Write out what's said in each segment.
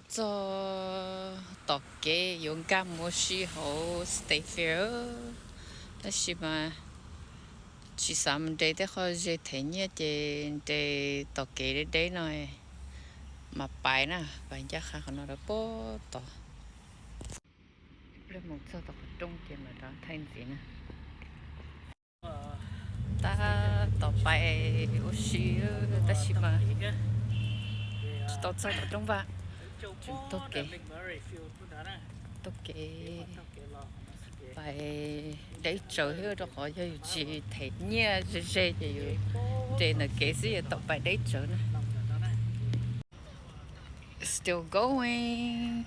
Txog tom kev yuav nkag mus ua si hauv State Fair, tab sis mas tsis xav mus nres tej qhov ze thev nyiaj ces nres tom kev deb deb no mas pais na, pais ncaj qha qhov no rau puag tod. Ib pliag mus txog tom qhov rooj ces mam rov thaij ntxiv na. Tab tom pais ua si tab sis mas tsis tau txog tom rooj vag, tseem taug kev, taug kev pais deb tsawv thiab, rau qhov yog yus tsis thev nyiaj ze ze ces yus nres ntawm kev xwb yuav tau pais deb tsawv na. Still going.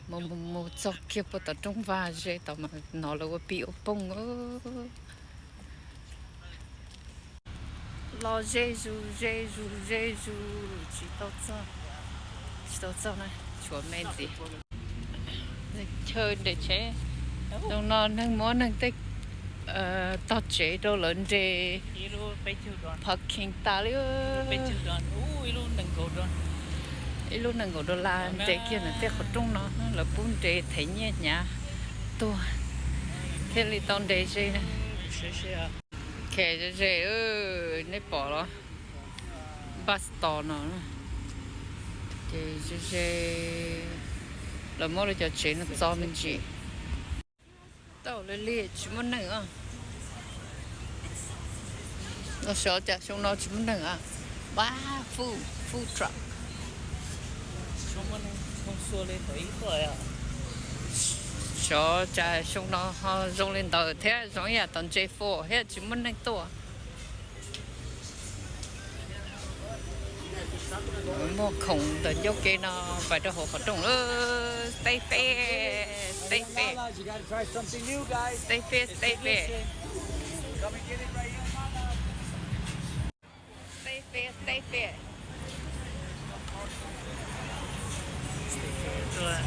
Mus mus mus txog kiag puag tom rooj vag ze tod mas hnov lawv ua pij ua pooj. Los ze zus ze zus ze zus tsis tau txog, tsis tau txog na, tshuav me ntxiv. Chaw nres tsheb, zoo no neeg muab neeg tej tog tsev rau lawv nres parking tas li. Ib lub nees nkaum dollar nres kiag ntawm tej qhov rooj no, lawv pub nres thev nyiaj hnyav tuag thiaj li tau nres ze. Khe ze ze, nej pom los, bus stop no ces ze ze, lawv muab lawv cov tsev no txo me ntsis. Tau li li tsis muaj neeg os. Los xyov cas xyoo no tsis muaj neeg a. Pab food, food truck. Xyov cas xyoo no ho zoo li ntawd thiab, zoo ib yam tom ntse fo thiab tsis muaj neeg tuaj. Muag khoom ntawm ncauj ke no pais rau hauv qhov rooj lawm. State Fair, State Fair, State Fair, State Fair. State Fair, State Fair. Tuaj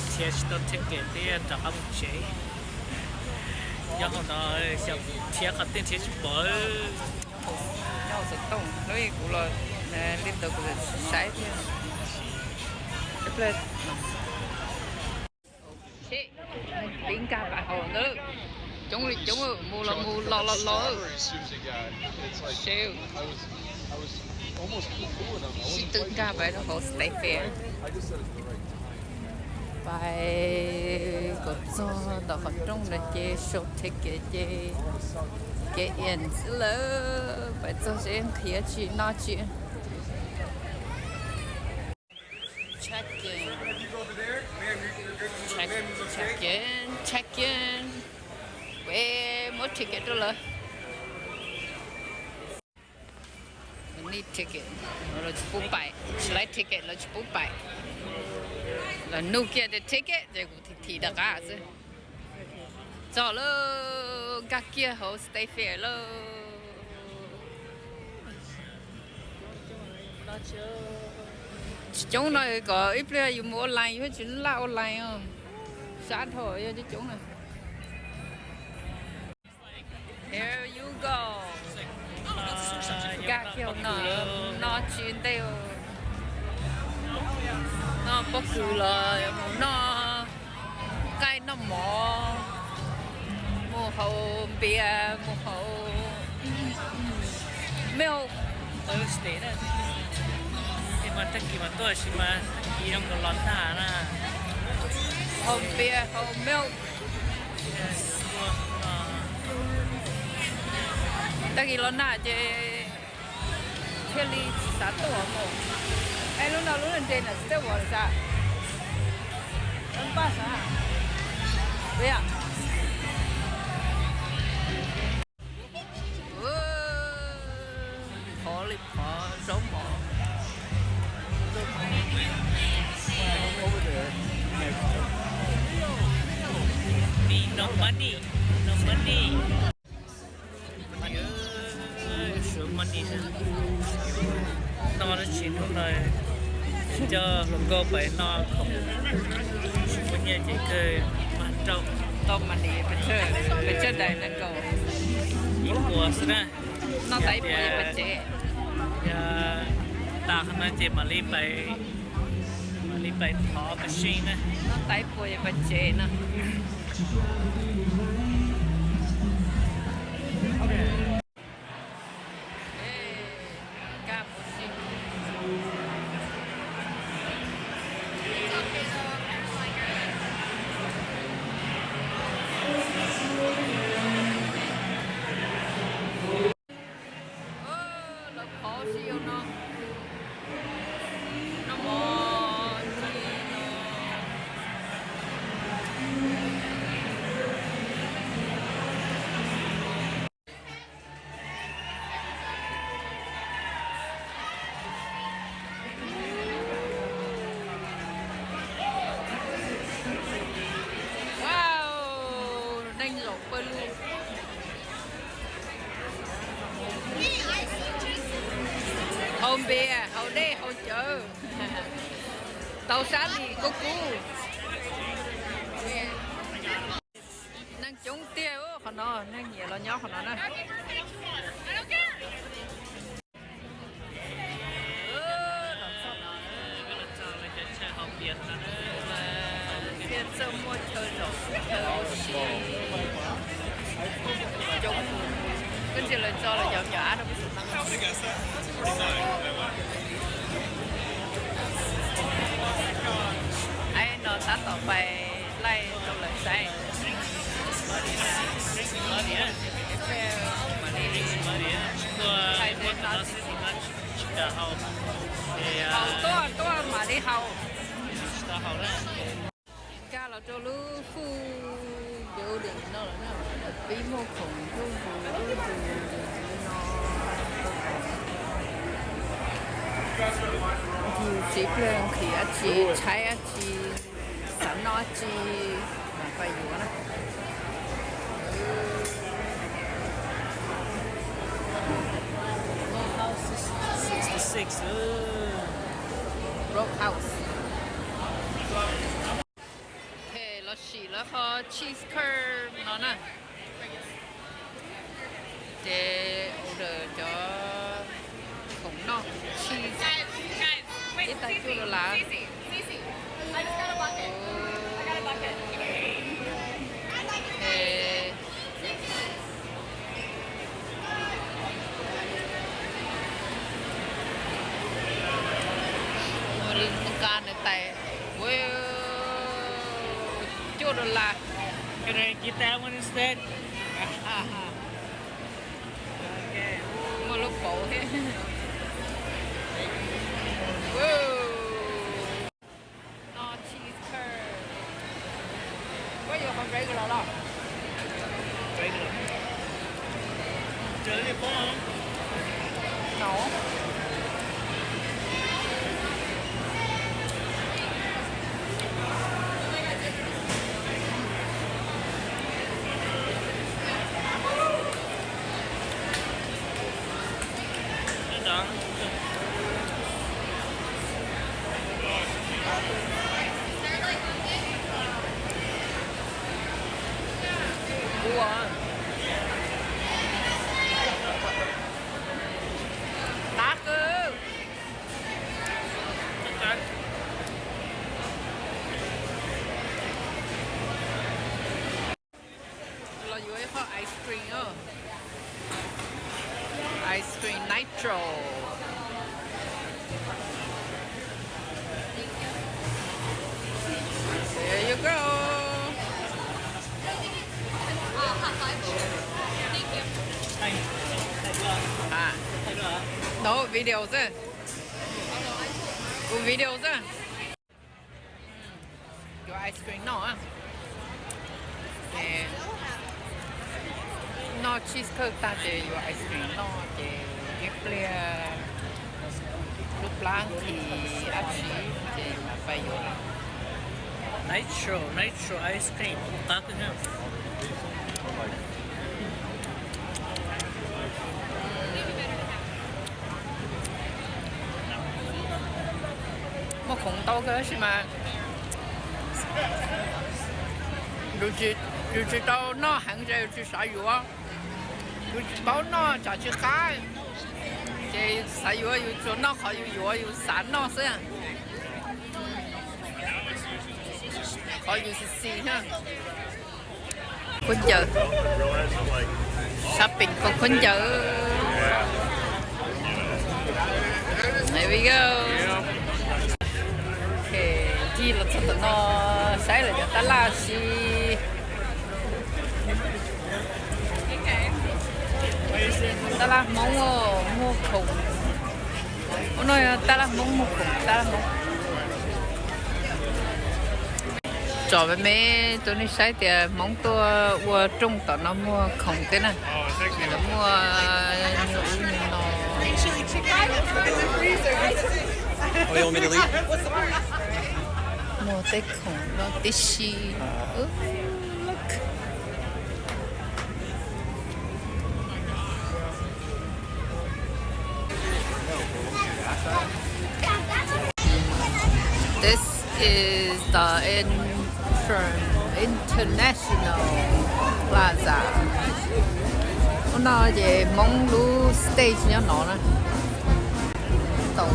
nrhiav tsis tau ticket thiab rov qab mus tsev. Nyob hauv no xyov nrhiav qhov twg nrhiav tsis pom. Nyob hauv xov tooj, lub kuv los li ntawd kuv saib thiab. Peb nkag pais hauv ntawd, coob li coob, mus los mus los los los. Sib tw nkag pais rau hauv State Fair. Pais kom txog tom qhov rooj ntawd ces sau ticket ces kev in xwb lawm. Pais txog seb nqhis tsis noj tsis. Check in, check in, check in. Peb muab ticket rau lawv. Need ticket, lawv tsis pub pais, tsis laib ticket lawv tsis pub pais. Lawv nug kiag tias ticket ces kuv thim thim rov qab xwb. Txog lawm, nkag kiag hauv State Fair lawm. Tsis coob no kom ib pliag yus mus online yus tsis laj online os. Sab dhau yog coob coob na. Here you go. Nkag kiag hauv no, noj tsis ntej, noj pob kws los mus noj nqaij noj mov, mus haus npias, mus haus milk. Tag kis mas tuaj sis mas tag kis zoo nkaus los nag na. Haus npias haus milk. Tag kis los nag ces thiaj li tsis xav tuaj mus. Es lub no lub nres na tsis txawj ua li cas. Npaj xav. Phov li phov zaub mov. Ni no money, no money. Sure money. Noj dab tsi hnub no coj hluas nkauj pais noj khoom, tsis muaj nyiaj ces kawg mag rau. Tau money pes tsawg, pes tsawg dais nees nkaum. Ib puas xwb na. Noj tas ib puas ces pais tsev. Yog tas qhov no ces mam li pais, Li pais thov pas sij na. Noj taib puas yog pas tsev no. Nkaj puas sij. Lawv phov sij yog no, noj mov ntxim no. Wow, neeg zaum pawg lug. Haus npias, haus dej, haus cawv, tau sab lis kub kub. Neeg coob tiag qhov no, neeg nyiam los nyob qhov no na. Thiaj txawj muaj chaw zaum chaw ua si. Coob, koj ntsia lawv tso lawv cov cov ab rau peb saum no. Ai no tab tom pais laij rau lawv saib. Mam li laij rau no. Haus tuaj tuaj mam li haus. Nkag los rau lub fuj building no lawm na, pib muaj khoom zuj zus zuj zus li no. Yus txiv pliag nqhis dab tsi, tshaib dab tsi, xav noj dab tsi, mam pais yuav na. Sixty-six, Rock House. Ok, los sim lawv qhov cheese curd no na. Ces order cov khoom noj cheese, ib tag cuaj dollar. Ua li nqa nws tais, ua cuaj dollar. Can I get that one instead? Muaj lub pauv thiab. No cheese curd. Koj yuav qhov regular los? No. Ua, qab kawg. Los yuav ib qho ice cream os. Ice cream nitro. There you go. No video xwb. Ua video xwb. Yuav ice cream noj. Ces noj cheese curd tag ces yuav ice cream noj ces ib pliag lub plab nqhis dab tsi ces mam pais yuav. Nitro, nitro ice cream, qab kawg. Muaj khoom ntau kawg tab sis mas yus tsis tau noj heev ces yus tsis xav yuav. Yus tsis paub noj tsam tsis qab, ces xav yuav yus tsuas noj qhov yus yuav yus xav noj xwb. All you should see, huh? Khaub ncaws, shopping khaub ncaws. There we go. Ncig los txog tom no saib lawv cov tab laj si. Tab laj Hmoob muag khoom. Ub no tab laj Hmoob muag khoom, tab laj Hmoob. Tsom me me rau nej saib tias Hmoob tuaj ua rooj tom no muag khoom thiab na. Lawv muaj nyuag ub nyuag no. Muag tej khoom no tib si. This is the Inter- International Plaza. Ub no ces Hmoob lub stage nyob no na. Tau,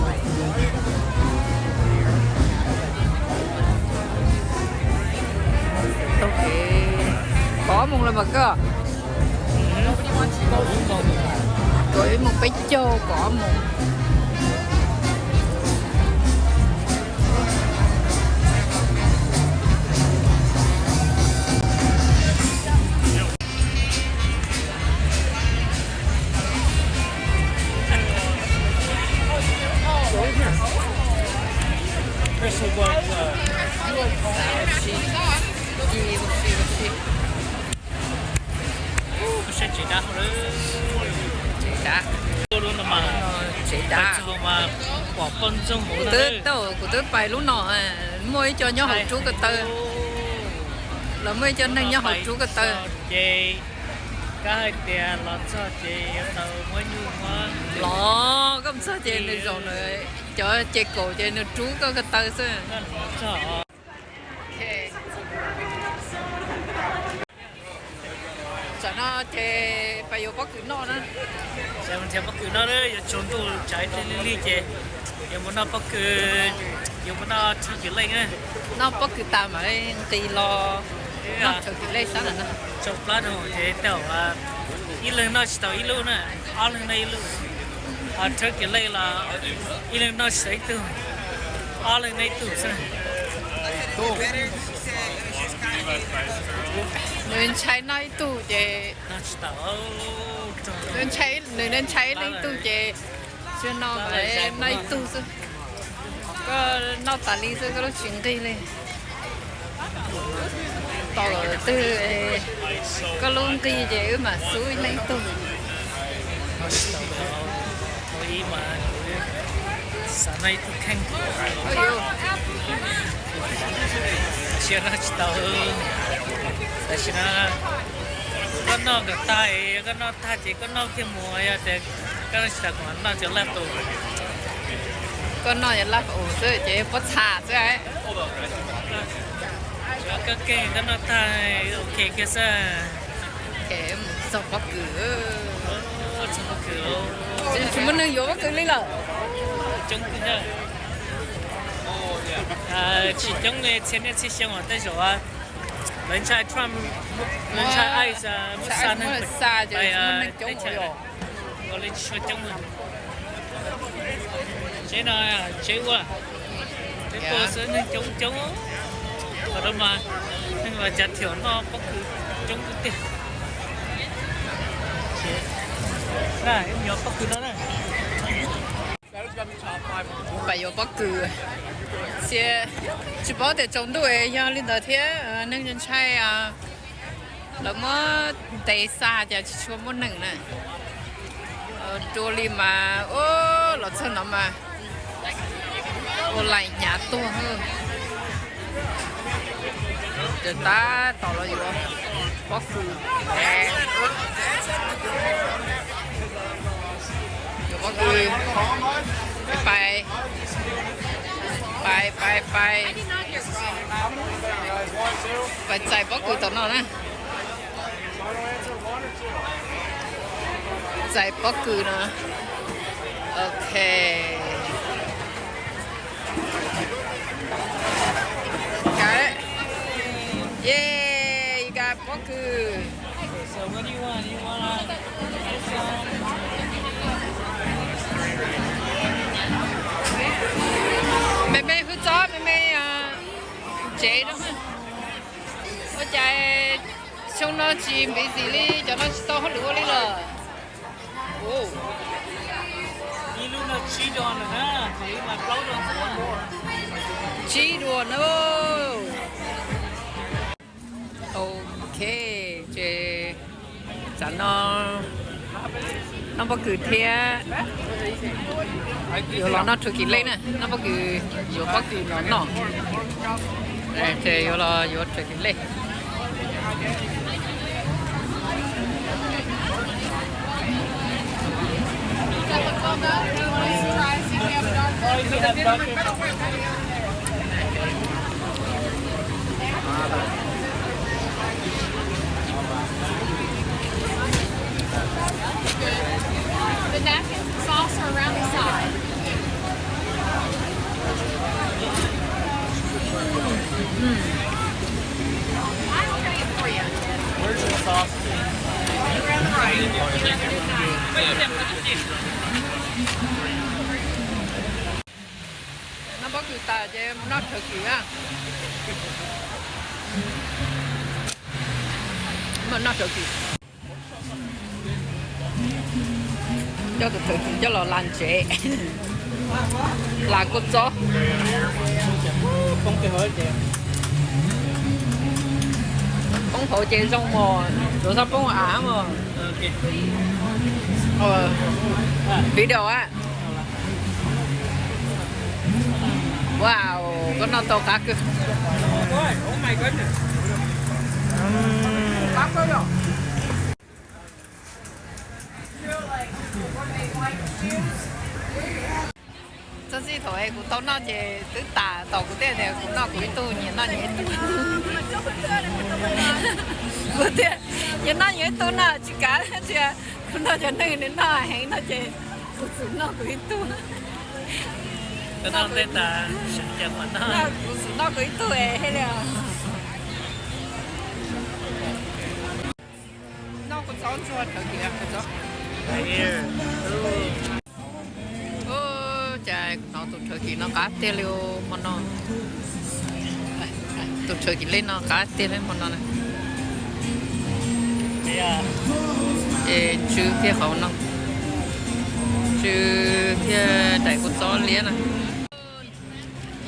tau kev, kaum ob moos lawm mas koj. Kaum ib moos peb caug, kaum ob moos. Tsev dav, tsev dav, tsev dav. Kuv twb tau, kuv twb pais lub no, muaj ib co nyob hauv rub ko taw. Los muaj ib co neeg nyob hauv rub ko taw. Los koj mus txog ces nws zaum, cov ces kaum ces nws rub koj ko taw xwb. Tam no ces pais yuav pob kws noj na. Pob kws noj, yuav tsaus ntuj tshav lig lig ces yuav mus noj pob kws, yuav mus noj thawj kws leej na. Noj pob kws tas mam li nqis los noj thawj kws leej sab ntawm no. Tsaus plab rau ces tej zaum ib leeg noj tsis tau ib lub na, ob leeg noj ib lub. Thawj kws leej los ib leeg noj tsis tau ib tug, ob leeg noj ib tug xwb. Nws ntshai noj ib tug ces, nws ntshai, nws ntshai ib leeg ib tug ces tsuas no mas noj ib tug xwb. Koj noj tas li xwb koj lub tsis nqig li. Tau lawm twg koj lub nqig ces wb mam xub ib leeg ib tug. Xav noj ib tug kheej. Tab sis noj tsis tau. Tab sis no koj noj kom tag, koj noj tag ces koj noj thiaj mus, yog tias koj noj tsis tau kuv noj cov laj tus. Koj noj cov laj tus xwb ces pob txha xwb. Koj keej koj noj tag, ok kiag xwb. Txog pob kws, tsis muaj neeg yuav pob kws li lawm. Tsis coob li txhia niaj txhia xyoo os, tej zaum lawv ntshai Trump, lawv ntshai ICE muab xa neeg, ua li tsis tshua coob. Tsev no tsev ua, tsev tuag xwb neeg coob coob. Qhov no mas neeg los cav thiam noj pob kws coob tiag. Na, yuav pob kws no na. Pais yuav pob kws, tsis paub tias tsaus ntuj yog li ntawd thiab neeg ntshai. Lawv muab ntes xa cas tsis tshua muaj neeg na. Dua li mas, los txog no mas ua lais hnyav tuag. Ces tab tom los yuav pob kws. Yuav pob kws, pais, pais, pais, pais txais pob kws tom no na. Txais pob kws no. Ok. Kav, Yay, you got pob kws. Me me hwj txob me me tsev no. Ua cas xyoo no tsis busy li, cov no tsis tau hauj lwm ua li lawm. Tsib dua na. Ok, ces tam no noj pob kws thiab yuav los noj turkey leg na, noj pob kws, yuav pob kws los noj. Ces yuav los yuav turkey leg. The napkins and sauce are around the side. I'll try it for you. Where's the sauce? Around the right. Noj pob kws tas ces mus noj turkey na. Mus noj turkey. Coj tus turkey coj los hla ntsev, hla kua txob. Poob hauv ces zoo mos, tsuav txhob poob av mos. Video a. Wow, koj noj tau qab kawg. Txog txij thaum kuv tau noj ces twb tas tom kuv tiag tias kuv noj kuv ib tug, nyias noj nyias ib tug. Kuv tias nyias noj nyias ib tug no tsis kav tias kuv noj cov neeg nws noj heev no ces kuv txum noj kuv ib tug. Kuv txum noj kuv ib tug hais li. Noj kua txob ntxuag turkey, kua txob. Ua cas hnov tus turkey no qab tiag li hmo no. Tus turkey leg no qab tiag li hmo no na. Ces ntsw thiab qhov no, ntsw thiab daim kua txob liab na.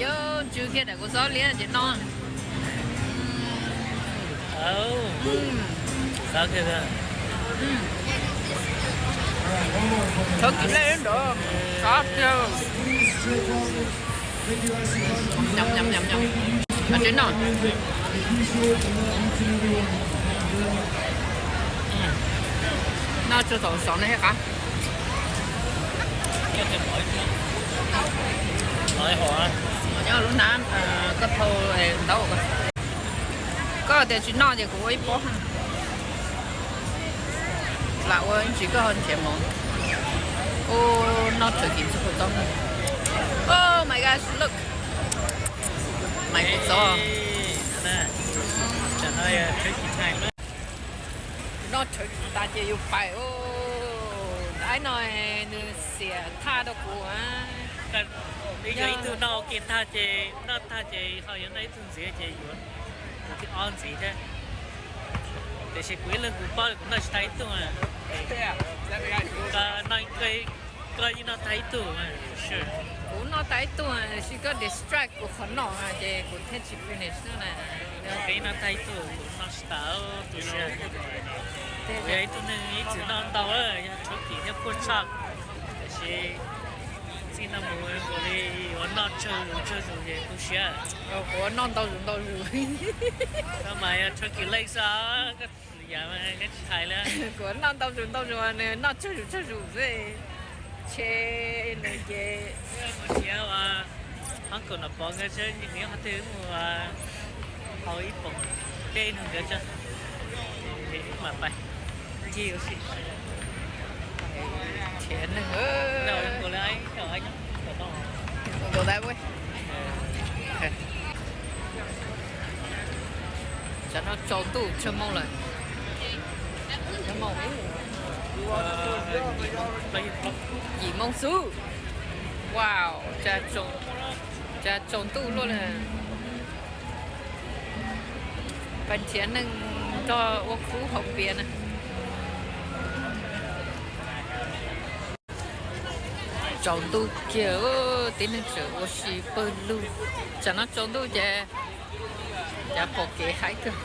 Yog ntsw thiab daim kua txob liab ces no. Turkey leg nrov qab tiag. Tsev no, no tsuag thaum xov no thiab qab. Nyob lub hnab koj thau ntaub. Koj tias tsis noj ces kuv ua ib pob. Lam ua ib ntsis koj ho nrhiav mov. Ua noj turkey ntxuag kua txob. Oh my gosh, look. Maiv kua txob. Noj turkey tas ces yus pais. Daim no nws xiam thaj rau kuv. Yog ib tug noj ua ke tag ces, noj tag ces ho yuav noj ib tug ntxiv ces yuav, kuv thiaj ob ntxiv thiab. Tiam sis kuv ib leeg kuv paub kuv noj tsis tag ib tug. Koj yeej noj tag ib tug. Kuv noj tag ib tug, tiam sis koj distract kuv qhov noj ces kuv thiaj tsis finish na. Koj yeej noj tag ib tug, kuv noj tsis tas tus siab. Kuv yog ib tug neeg ib txwm noj ntau, yog turkey thiab pork chop, tiam sis txij no mus kuv li ua noj tsawg zus tsawg zus ces tu siab. Kuv ua noj ntau zus ntau zus. Koj mas yog turkey leg xwb, koj yav mas koj tsis hais li. Kuv ua noj ntau zus ntau zus, nws noj tsawg zus tsawg zus xwb. Ces nws ces mus nrhiav ua hoob kaum Nom Pov nkawd seb nws nyob qhov twg, mus ua hauv ib poom dej nrog nkawd tso, mam pais. Ncig ua si, nrhiav neeg. Nkaus dab, nkaus dab. Ua cas Tam no tsaus ntuj tsawg moos lawm? Yim moos xwb. Wow, cas tsaus ntuj luaj li. Pais nrhiav neeg nrog ua khub haus pias na. Tsaus ntuj kiag, tib neeg tseem ua si pawg lug. Tsam no tsaus ntuj ces, ces pom kev haib kawg.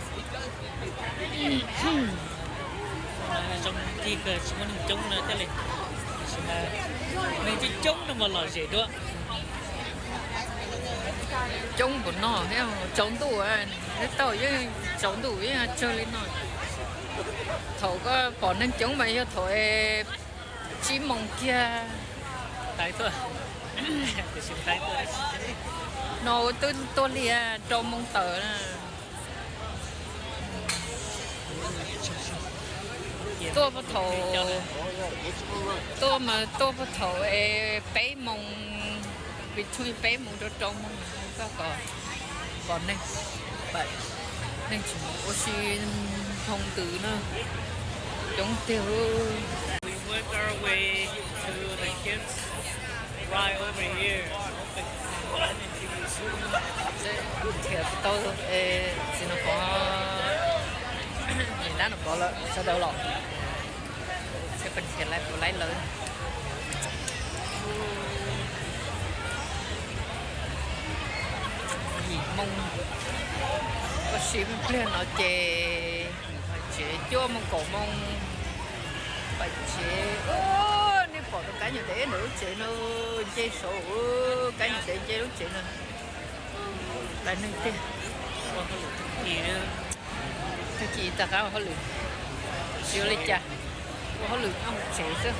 Zoo ncig kawg tsis muaj neeg coob no thiaj li, tab sis mas neeg coob coob no mas lom zem dua. Coob npaum no thiab tsaus ntuj, neb tau yeej tsaus ntuj yeej tsawg li no. Thaum koj pom neeg coob mas yog thaum tsib moos kiag. No twb tuaj li rau moos tawm na. Tuaj puag thaum, tuaj mas tuaj puag thaum es peb moos, between peb moos rau rau moos, koj kom pom neeg, neeg tseem ua si nphoo ntws na, coob tiag. Nrhiav tau txiv no pov, niam dab no pov lawm sawv daws los, seb peb nrhiav lawv puas laib lawv. Yim moos, ua si pliag no ces pais tsev, cuaj moos kaum moos pais tsev. Nej pom tus kab nyuam dev ntawm lub tsev no, nce saud, kab nyuam dev nce lub tsev no. Pais neeg tiag. Tag kis rov qab ua hauj lwm, tsis ua li cas, ua hauj lwm nyob hauv tsev xwb.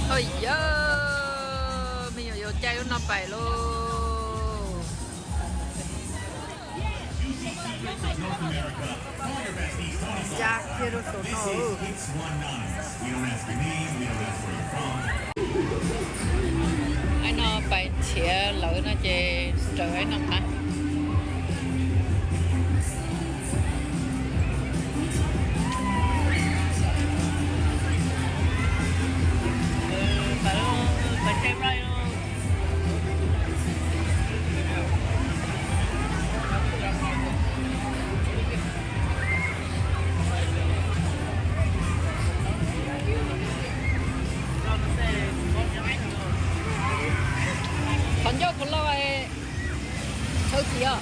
Hos yog me nyuam yaus caij lub no pais lauj. Cab kiag rau saum no. Aib no pais nrhiav lawv no ces raws aib no qab. Qhov ncauj puas loj, tshawb kis os.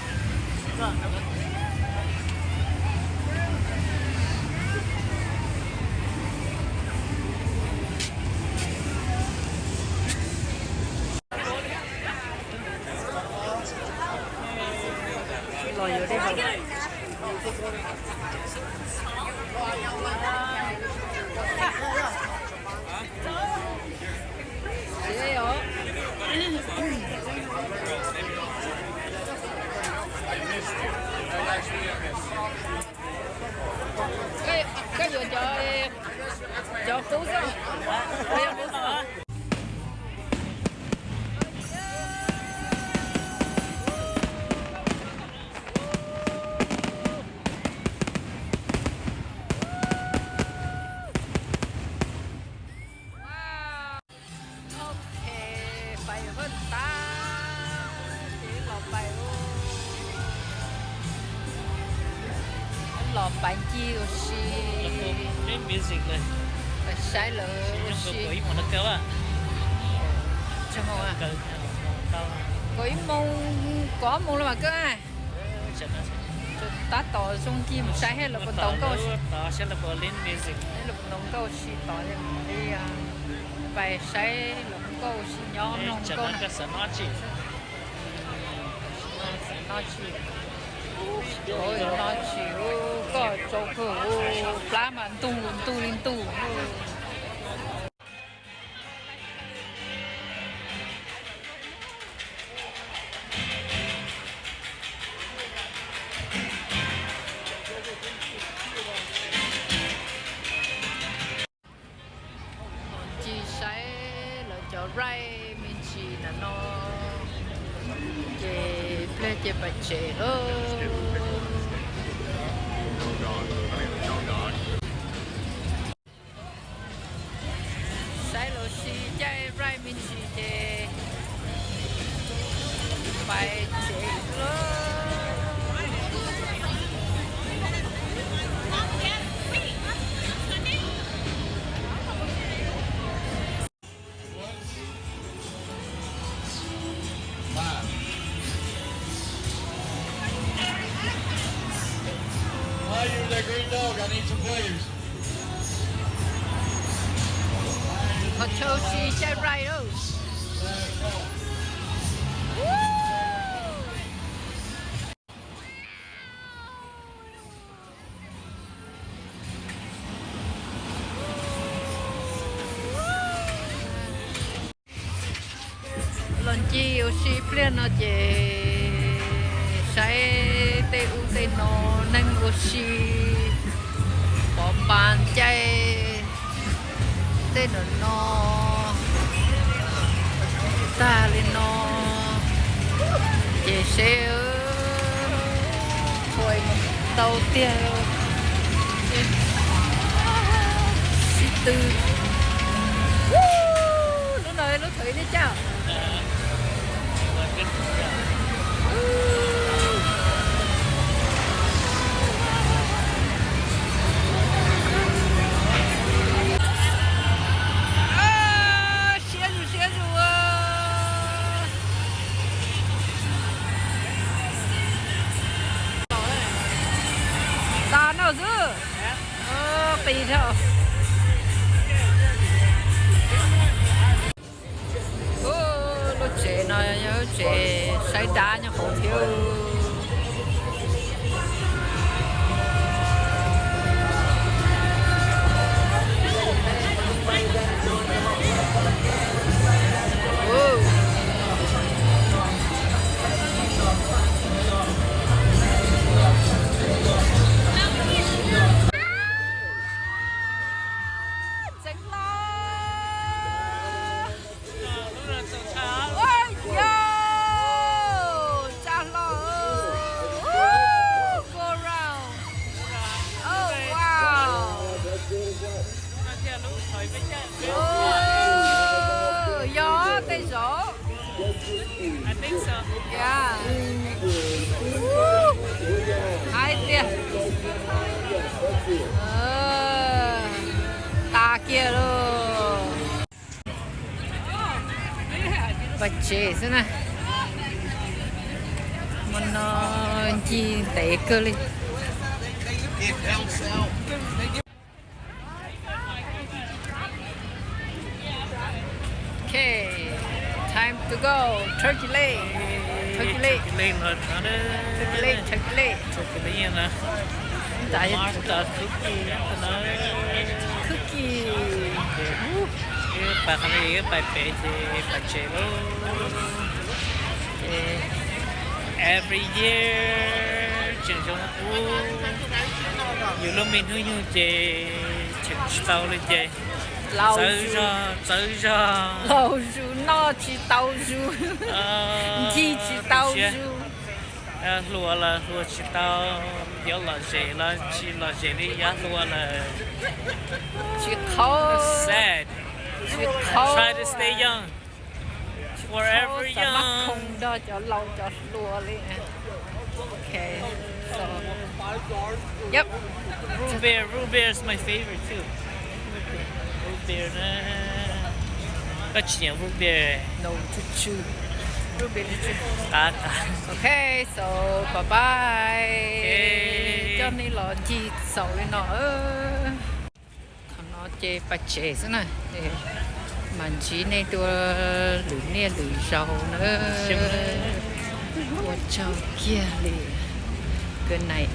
Los yuav dej haus. Koj yuav cov, cov qub xwb, cov qub xwb. Ok, pais hauj tas, ces los pais, los pais ncig ua si, pais saib lawv ua si. Kaum ib moos, kaum ob moos los mas kawg. Tab tom zoo ncig mus saib seb lawv puas ntaus nkauj, seb lawv puas ntaus nkauj ua si tod li. Pais saib lawv nkauj ua si nyob mloog nkauj. Noj tsis, noj tsis, koj tsaus kawg, plab mas ntug ntug li ntug. Ces pais tsev lauj. Saib los sis caij ride me ntsis ces pais tsev lauj. Qhov chaw si caij ride lauj. Los ncig ua si pliag no ces saib tej ub tej no, neeg ua si, pov pas caij tej no no tag li no ces seb ua tau tiag. Sib tw. Lub no lub thawv nej caj. Siab zus siab zus. Tas no xwb. Qis dhau. Lub tsev no yog lub tsev saib dab nyob hauv thiab. Ntxeev hlo. Ua yau, tsa hlo. Go round. Oh, wow. Yog tej zaum. Yeah. Hais tias tas kiag lauj. Pais tsev xwb na. Hmo no ncig ntev kawg li. Okay, time to go. Turkey leg. Turkey leg. Turkey leg, turkey leg. Turkey leg na. Ntawd yog cookie. Cookie. Pais qhov no pais pem ces pais tsev lauj. Ces every year tseem zoo ub, yus lub me hnub nyoog ces tseem tsis tau li ces txawv zog, txawv zog. Laus zus noj tsis tau zus, ncig tsis tau zus. Hluas los hluas tsis tau, yuav lom zem los tsis lom zem li yav hluas lawm. Tsis qhov, tsis qhov, try to stay young. Forever young. Nrog cov laus cov hluas li. Okay, so, yep. Root beer, root beer is my favorite too. Root beer na. Koj tsis nyiam root beer? No, tsw tsw. Root beer tsw tsw. Qab qab. Okay, so bye bye. Coj nej los ncig xaus li no. Qhov no ces pais tsev xwb na, mam ntsib nej dua lwm niaj lwm zaus na. Ua tsaug kiag li. Good night.